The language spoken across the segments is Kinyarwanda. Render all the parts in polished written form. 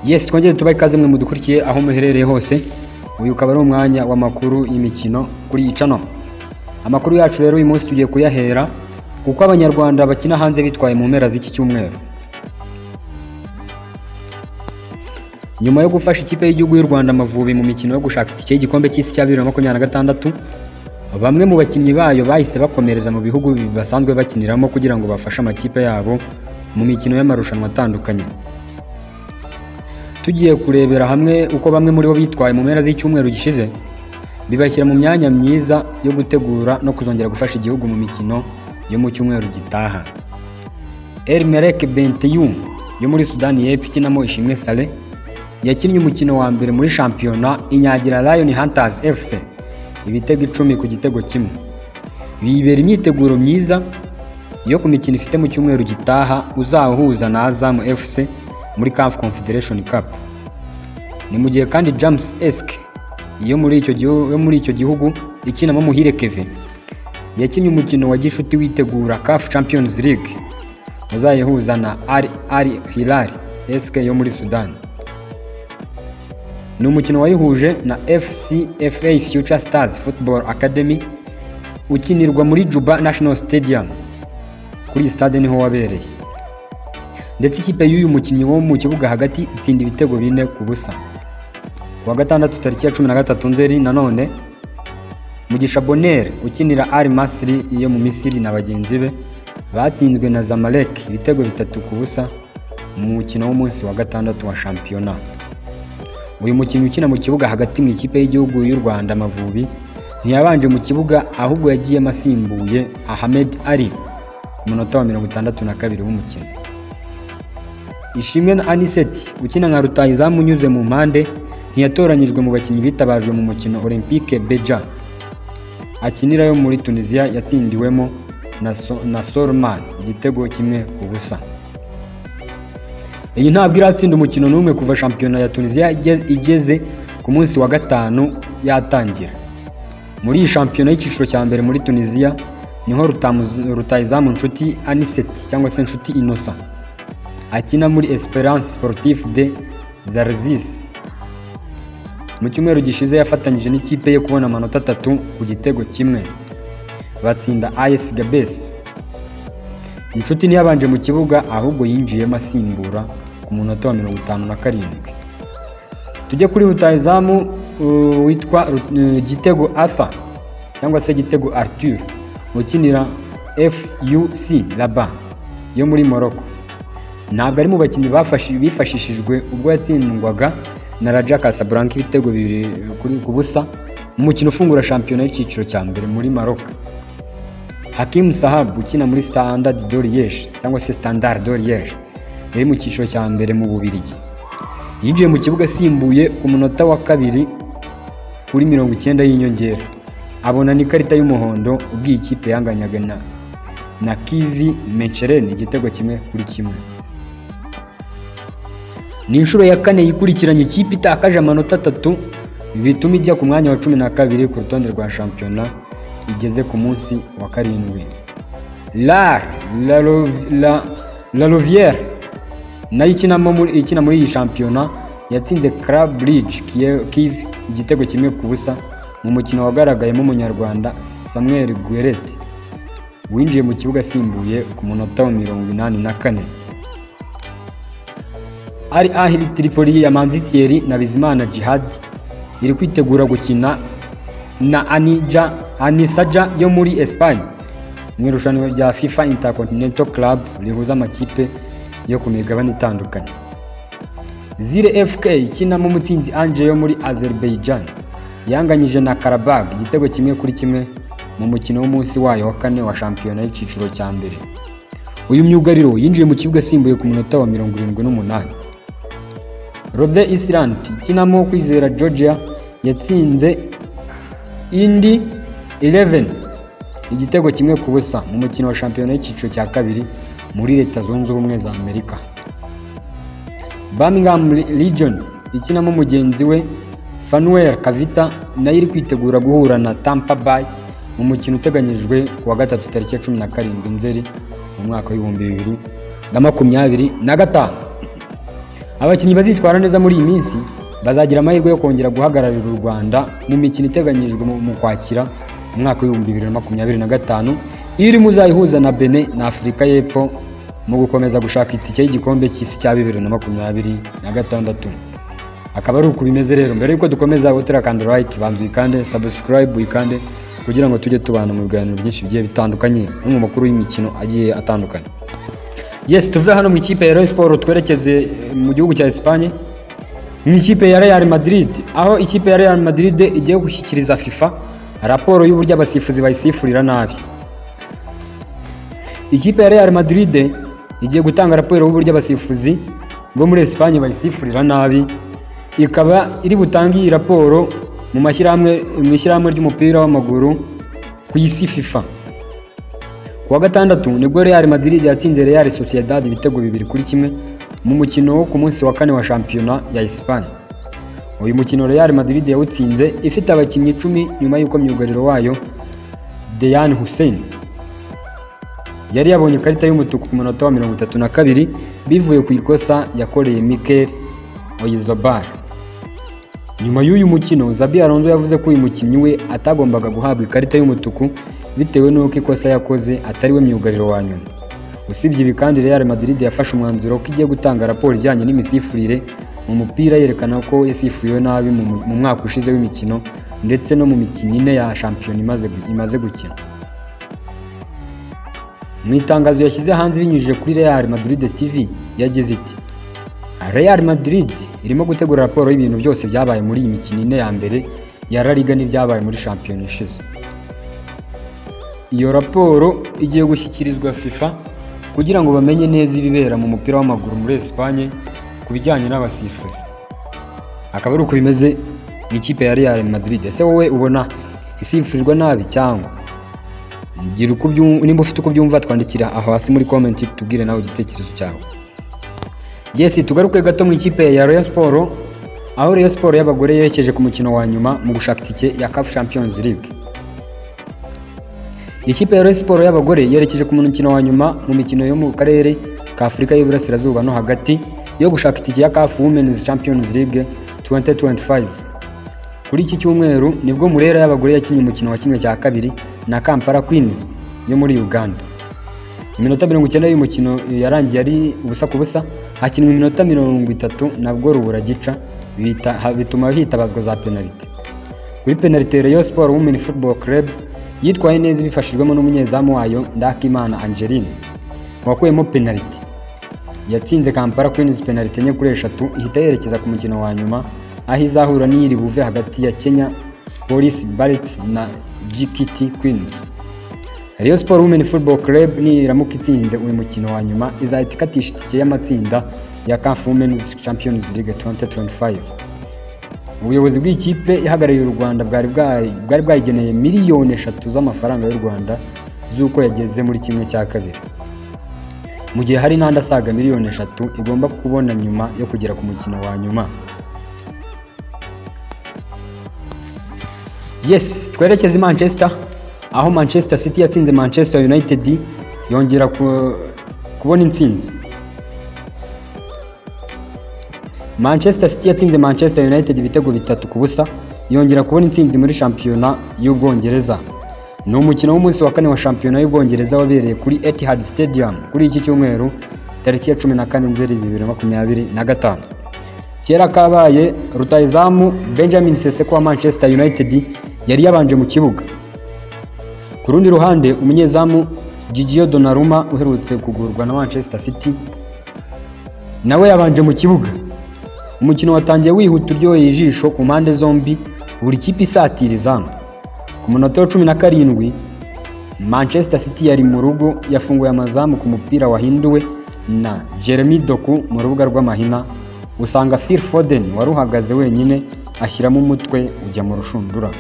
Yes, twongere tubahe ikaze mwe mudukurikiye aho muherereye hose. Uyu ukaba ari umwanya w'amakuru y'imikino kuri iyi channel. Amakuru yacu rero uyu munsi tugiye kuyahera kuko Abanyarwanda bakina hanze bitwaye mu mpera z'iki cyumweru. Nyuma yo gufasha ikipe y'igihugu y'u Rwanda Amavubi mu mikino yo gushaka itike y'igikombe cy'isi cya 2026, bamwe mu bakinnyi bayo bahise bakomereza mu bihugu basanzwe bakiniramo kugira ngo bafashe amakipe yabo mu mikino y'amarushanwa atandukanye. Tugiye kurebera hamwe uko bamwe muri bo bitwaye mu mpera z'icyumweru gishize, bibashyira mu myanya myiza yo gutegura no kuzongera gufasha igihugu mu mikino yo mu cyumweru gitaha. El Merreikh Bentiu yo muri Sudani y'Epfo ikinamo Ishimwe Saleh yakinnye umukino wa mbere muri shampiyona inyagira Lion Hunters FC ibitego 10 ku gitego kimwe. Bibera imyiteguro myiza yo ku mikino ifite mu cyumweru gitaha uzahuza na Azam FC muri CAF Confederation Cup. Ni mu gihe kandi James Esk yo muri icyo gihugu ikinamo Muhire Kevin yakinnye umukino wa gishuti witegura CAF Champions League uzayihuza na Al Al Hilal SK yo muri Sudan. Ni umukino wayihuje na FCFA Future Stars Football Academy ukinirwa muri Juba National Stadium. Kuri iyi stade niho wabereye. Ndetse ikipe y'uyu mukinnyi wo mu kibuga hagati itsinda ibitego 4-0. Ku wa gatandatu tariki ya 13 Nzeri nanone Mugisha Bonheur ukinira Al Masry yo mu Misiri na bagenzi be batsinzwe na Zamalek ibitego 3-0 mu mukino w'umunsi wa gatandatu wa shampiyona. Uyu mukinnyi ukina mu kibuga hagati mu ikipe y'igihugu y'u Rwanda Amavubi ntiyabanje mu kibuga, ahubwo yagiyemo asimbuye Ahmed Ali ku munota wa 62 w'umukino. Ishimwe na Anicet ukina nka rutahizamu unyuze mu mpande ntiyatoranyijwe mu bakinnyi bitabajwe mu mukino Olympique Beja akinira yo muri Tunisia yatsindiwemo na Solman igitego 1-0. Iyi ntabwo iratsinda umukino n'umwe kuva shampiyona ya Tunisia igeze ku munsi wa gatanu yatangira. Muri iyi shampiyona y'icyiciro cya mbere muri Tunisia niho rutahizamu Nshuti Anicet cyangwa se Nshuti Innocent akina muri Esperance Sportif de Zarzis. Mu cyumweru gishize yafatanyije n'ikipe ye kubona amanota 3 ku gitego kimwe batsinda AS Gabes. Inshuti ntiyabanje mu kibuga, ahubwo yinjiyemo asimbura ku munota wa 57. Tujye kuri rutahizamu witwa Gitego Arthur cyangwa se Gitego Arthur ukinira FUC Rabat yo muri Morocco. Ntabwo ari mu bakinnyi bifashishijwe ubwo yatsindwaga na Raja Casablanca ibitego 2-0 mu mukino ufungura shampiyona y'icyiciro cya mbere muri Maroc. Hakim Sahab ukina muri Standard de Liège cyangwa se Standard de Liège yari mu cyiciro cya mbere mu Bubiligi. Yinjiye mu kibuga asimbuye ku munota wa kabiri kuri 90 y'inyongera. Abona n'ikarita y'umuhondo ubwo iyi kipe yanganyaga na KV Mechelen igitego 1-1. Ni inshuro ya kane yikurikiranye ikipe itakaje amanota 3, bituma ijya ku mwanya wa 12 ku rutonde rwa shampiyona igeze ku munsi wa karindwi. La La La Louvière nayo ikina muri iyi shampiyona yatsinze Club Brugge Kiv igitego 1-0 mu mukino wagaragayemo Umunyarwanda Samuel Gueulette winjiye mu kibuga asimbuye ku munota wa 84. Al Ahli Tripoli ya Manzi Thierry na Bizimana Djihad iri kwitegura gukina na Anisaja yo muri Espagne mu irushanwa rya FIFA Intercontinental Club rihuza amakipe yo ku migabane itandukanye. Zire FK ikinamo Mutsinzi Ange yo muri Azerbaijan yanganyije na Karabag igitego 1-1 mu mukino w'umunsi wayo wa kane wa shampiyona y'icyiciro cya mbere. Uyu myugariro yinjiye mu kibuga asimbuye ku munota wa 78. Rhode Island ikinamo Kwizera Georgia yatsinze Indy 11 igitego 1-0 mu mukino wa shampiyona y'icyiciro cya kabiri muri Leta Zunze Ubumwe za Amerika. Birmingham Legion ikinamo mugenzi we Fanuel Kavita nayo iri kwitegura guhura na Tampa Bay mu mukino uteganyijwe ku wa gatatu tariki ya 17 Nzeri mu mwaka wa 2025. Abakinnyi bazitwara neza muri iyi minsi bazagira amahirwe yo kongera guhagararira u Rwanda mu mikino iteganyijwe mu Kwakira mu mwaka wa 2025, irimo uzayihuza na Benin na Afurika y'Epfo mu gukomeza gushaka itike y'igikombe cy'isi cya 2026. Akaba ari uku bimeze rero. Mbere yuko dukomeza, utarakanda like, banza uyikande, subscribe uyikande, kugira ngo tujye tubana mu biganiro byinshi bigiye bitandukanye no mu makuru y'imikino agiye atandukanye. Yes, tuve hano mu ikipe ya Rayon Sport twerekeze mu gihugu cya Espagne, mu ikipe ya Real Madrid, aho ikipe ya Real Madrid igiye gushyikiriza FIFA raporo y'uburyo abasifuzi bayisifurira nabi. Ikipe ya Real Madrid igiye gutanga raporo y'uburyo abasifuzi bo muri Espagne bayisifurira nabi, ikaba iri butange iyi raporo mu ishyirahamwe ry'umupira w'amaguru ku isi, FIFA. Ku wa gatandatu nibwo Real Madrid yatsinze Real Sociedad ibitego 2-1 mu mukino wo ku munsi wa kane wa shampiyona ya Espagne. Uyu mukino Real Madrid yawutsinze ifite abakinnyi 10 nyuma y'uko myugariro wayo Dean Huijsen yari yabonye ikarita y'umutuku ku munota wa 32 bivuye ku ikosa yakoreye Mikel Oyarzabal. Nyuma y'uyu mukino, Xabi Alonso yavuze ko uyu mukinnyi we atagombaga guhabwa ikarita y'umutuku bitewe n'uko ikosa yakoze atari we myugariro wa nyuma. Usibye ibi kandi, Real Madrid yafashe umwanzuro ko igiye gutanga raporo ijyanye n'imisifurire mu mupira, yerekana ko yasifuriwe nabi mu mwaka ushize w'imikino ndetse no mu mikino ine ya shampiyona imaze gukina. Mu itangazo yashyize hanze binyujije kuri Real Madrid TV, yagize iti: "Real Madrid irimo gutegura raporo y'ibintu byose byabaye muri iyi mikino ine ya mbere ya La Liga n'ibyabaye muri shampiyona ishize. Iyo raporo igiye gushyikirizwa FIFA kugira ngo bamenye neza ibibera mu mupira w'amaguru muri Espagne ku bijyanye n'abasifuzi." Akaba ari uko bimeze mu ikipe ya Real Madrid. Ese wowe ubona isifurirwa nabi cyangwa gira uko ubyumva? Nimba ufite uko ubyumva, twandikira aho hasi muri comment, tubwire nawe igitekerezo cyawe. Yes, tugaruke gato mu ikipe ya Rayon Sport, aho Rayon Sport y'abagore yerekeje ku mukino wa nyuma mu gushaka itike ya CAF Champions League. Ikipe ya Rayon Sport y'abagore yerekeje ku mukino wa nyuma mu mikino yo mu karere ka Afurika y'Iburasirazuba no hagati yo gushaka itike ya CAF Women's Champions League 2025. Kuri iki cyumweru nibwo Murera y'abagore yakinnye umukino wa 1/2 na Kampala Queens yo muri Uganda. Iminota 90 y'umukino yarangiye ari 0-0, hakinwa iminota 30 nabwo rubura gica, bituma hitabazwa za penalite. Kuri penalite, Rayon Sport Women Football Club yitwaye neza ibifashijwemo n'umunyezamu wayo Ndakimana Angeline wakuyemo penaliti. Yatsinze Kampala Queens penaliti 4-3, ihita yerekeza ku mukino wa nyuma aho izahura n'iri buve hagati ya Kenya Police Bullets na JKT Queens. Rayon Sport Women Football Club niramuka itsinze uyu mukino wa nyuma, izahita ikatisha itike y'amatsinda ya CAF Women's Champions League 2025. Ubuyobozi bw'ikipe ihagarariye u Rwanda bwari bwayigeneye miliyoni 3 z'amafaranga y'u Rwanda z'uko yageze muri 1/2, mu gihe hari n'andi asaga miliyoni 3 igomba kubona nyuma yo kugera ku mukino wa nyuma. Yes, twerekeze i Manchester, aho Manchester City yatsinze Manchester United yongera kubona intsinzi. Manchester City yatsinze Manchester United ibitego 3-0, yongera kubona intsinzi muri shampiyona y'Ubwongereza. Ni umukino w'umunsi wa kane wa shampiyona y'Ubwongereza wabereye kuri Etihad Stadium kuri iki cyumweru tariki ya 14 Nzeri 2025. Kera kabaye, rutahizamu Benjamin Sesko wa Manchester United yari yabanje mu kibuga. Ku rundi ruhande, umunyezamu Gigio Donnarumma uherutse kugurwa na Manchester City nawe yabanje mu kibuga. Umukino watangiye wihuta uryoheye ijisho ku mpande zombi, buri kipe isatira izamu. Ku munota wa 17, Manchester City yari mu rugo yafunguye amazamu ku mupira wahinduwe na Jeremy Doku mu rubuga rw'amahina, usanga Phil Foden wari uhagaze wenyine, ashyiramo umutwe ujya mu rushundura.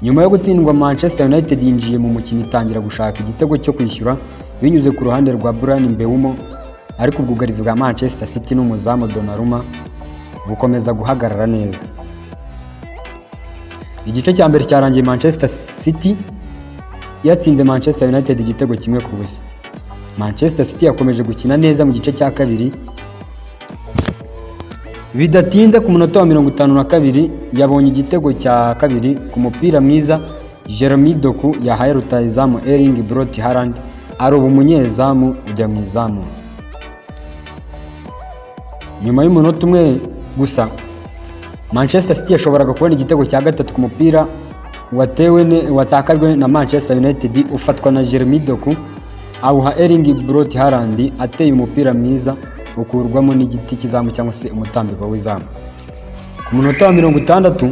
Nyuma yo gutsindwa, Manchester United yinjiye mu mukino itangira gushaka igitego cyo kwishyura binyuze ku ruhande rwa Bryan Mbeumo, ariko ubwugarizi bwa Manchester City n'umuzamu Donnarumma bukomeza guhagarara neza. Igice cya mbere cyarangiye Manchester City yatsinze Manchester United igitego 1-0. Manchester City yakomeje gukina neza mu gice cya kabiri. Bidatinze, ku munota wa 52, yabonye igitego cya kabiri ku mupira mwiza Jeremy Doku yahaye rutahizamu Erling Braut Haaland, aroba umunyezamu ujya mu izamu. Nyuma y'umunota umwe gusa, Manchester City yashoboraga kubona igitego cya gatatu ku mupira watewe watakajwe na Manchester United, ufatwa na Jeremy Doku, awuha Erling Braut Haaland, ateye umupira mwiza ukurwamo n'igiti cy'izamu cyangwa se umutambiko w'izamu. Ku munota wa 60,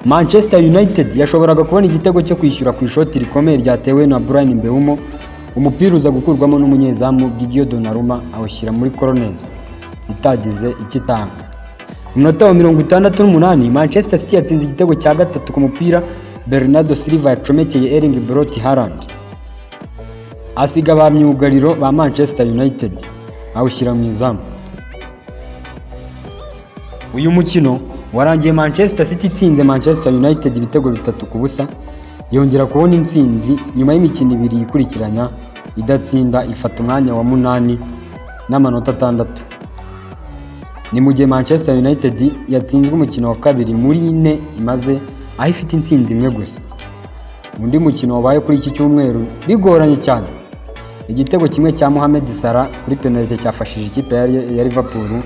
Manchester United yashoboraga kubona igitego cyo kwishyura ku ishoti rikomeye ryatewe na Bryan Mbeumo, umupira uza gukurwamo n'umunyezamu Gigio Donnarumma, awushyira muri corner itagize icyo itanga. Ku munota wa 68, Manchester City yatsinze igitego cya gatatu ku mupira Bernardo Silva yacomekeye Erling Braut Haaland, asiga ba myugariro ba Manchester United, awushyira mu izamu. Uyu mukino warangiye Manchester City itsinze Manchester United ibitego 3-0, yongera kubona intsinzi nyuma y'imikino ibiri ikurikiranya idatsinda, ifata umwanya wa munani n'amanota 6. Ni mu gihe Manchester United yatsinzwe umukino wa kabiri muri ine imaze, aho ifite intsinzi imwe gusa. Undi mukino wabaye kuri iki cyumweru bigoranye cyane, igitego kimwe cya Mohamed Salah kuri penalty cyafashije ikipe ya Liverpool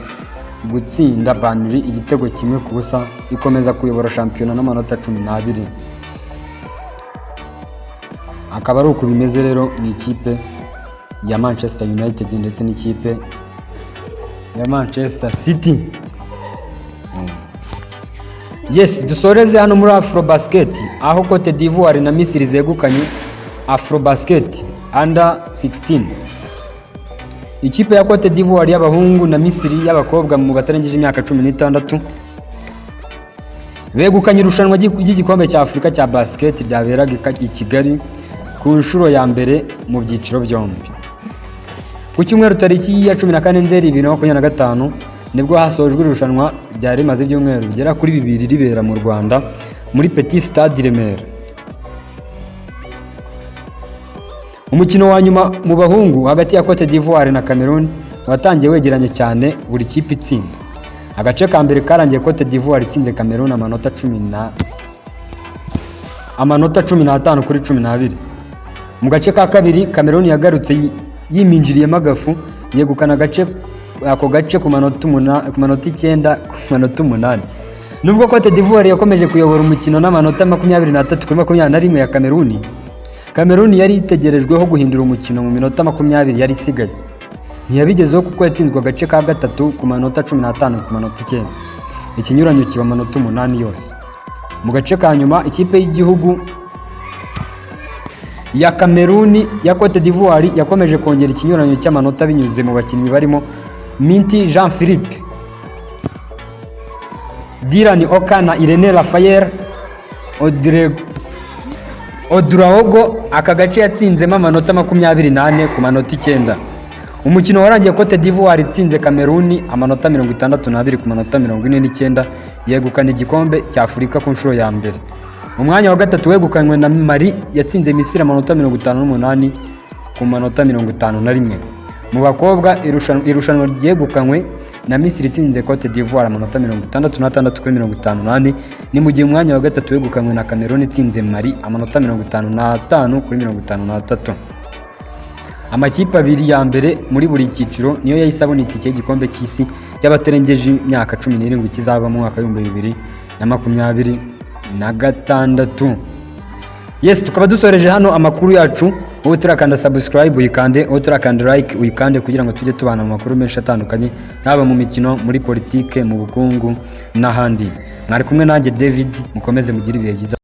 gutsinda Burnley igitego 1-0, ikomeza kuyobora shampiyona n'amanota 12. Akaba ari uku bimeze rero mu ikipe ya Manchester United ndetse n'ikipe ya Manchester City. Yes, dusoreze hano muri Afrobasket, aho Cote d'Ivoire na Misiri zegukanye Afrobasket Under 16. Ikipe ya Cote d'Ivoire y'abahungu na Misiri y'abakobwa mu batarengeje imyaka 16 begukanye irushanwa ry'igikombe cya Afurika cya basket ryaberaga i Kigali ku nshuro ya mbere mu byiciro byombi. Ku cyumweru tariki ya 14 Nzeri 2025, nibwo hasojwe irushanwa ryari rimaze ibyumweru bigera kuri bibiri ribera mu Rwanda muri Petit Stade i Remera. Umukino wa nyuma mu bahungu hagati ya Cote d'Ivoire na Cameroon watangiye wegeranye cyane, buri kipe itsinda. Agace ka mbere karangiye Cote d'Ivoire itsinze Cameroon amanota 15 kuri 12. Mu gace ka kabiri, Cameroon yagarutse yiminjiriyemo agafu, yegukana ako gace ku manota 9 ku manota 8. Nubwo Cote d'Ivoire yakomeje kuyobora umukino n'amanota 23 kuri 21 ya Cameroon, Cameroon yari itegerejweho guhindura umukino mu minota 20 yari isigaye. Ntiyabigezeho kuko yatsinzwe agace ka gatatu ku manota 15 ku manota 9. Ikinyuranyo kiba amanota 8 yose. Mu gace ka nyuma, ikipe y'igihugu ya Cameroon ya Cote d'Ivoire yakomeje kongera ikinyuranyo cy'amanota binyuze mu bakinnyi barimo Minti Jean Philippe, Dylan Oka na Irene Raphael Ouedraogo. Aka gace yatsinzemo amanota 24 ku manota 9. Umukino warangiye Cote d'Ivoire itsinze Cameroon amanota 62 ku manota 49, yegukana igikombe cya Afurika ku nshuro ya mbere. Umwanya wa gatatu wegukanywe na Mali yatsinze Misiri amanota 58 ku manota 51. Mu bakobwa, irushanwa ryegukanywe na Misiri itsinze Cote d'Ivoire amanota 66 kuri 54, ni mu gihe umwanya wa gatatu wegukanywe na Cameroon itsinze Mali amanota 55 kuri 53. Amakipe abiri ya mbere muri buri cyiciro niyo yahise abona itike y'igikombe cy'isi cy'abatarengeje imyaka 17 kizaba mu mwaka w'2026. Yes, tukaba dusoreje hano amakuru yacu. Wowe turakanda subscribe uyikande, wowe turakanda like uyikande, kugira ngo tujye tubana mu makuru menshi atandukanye, haba mu mikino, muri politike, mu bukungu n'ahandi. Mwari kumwe nanjye David, mukomeze mugire ibihe byiza.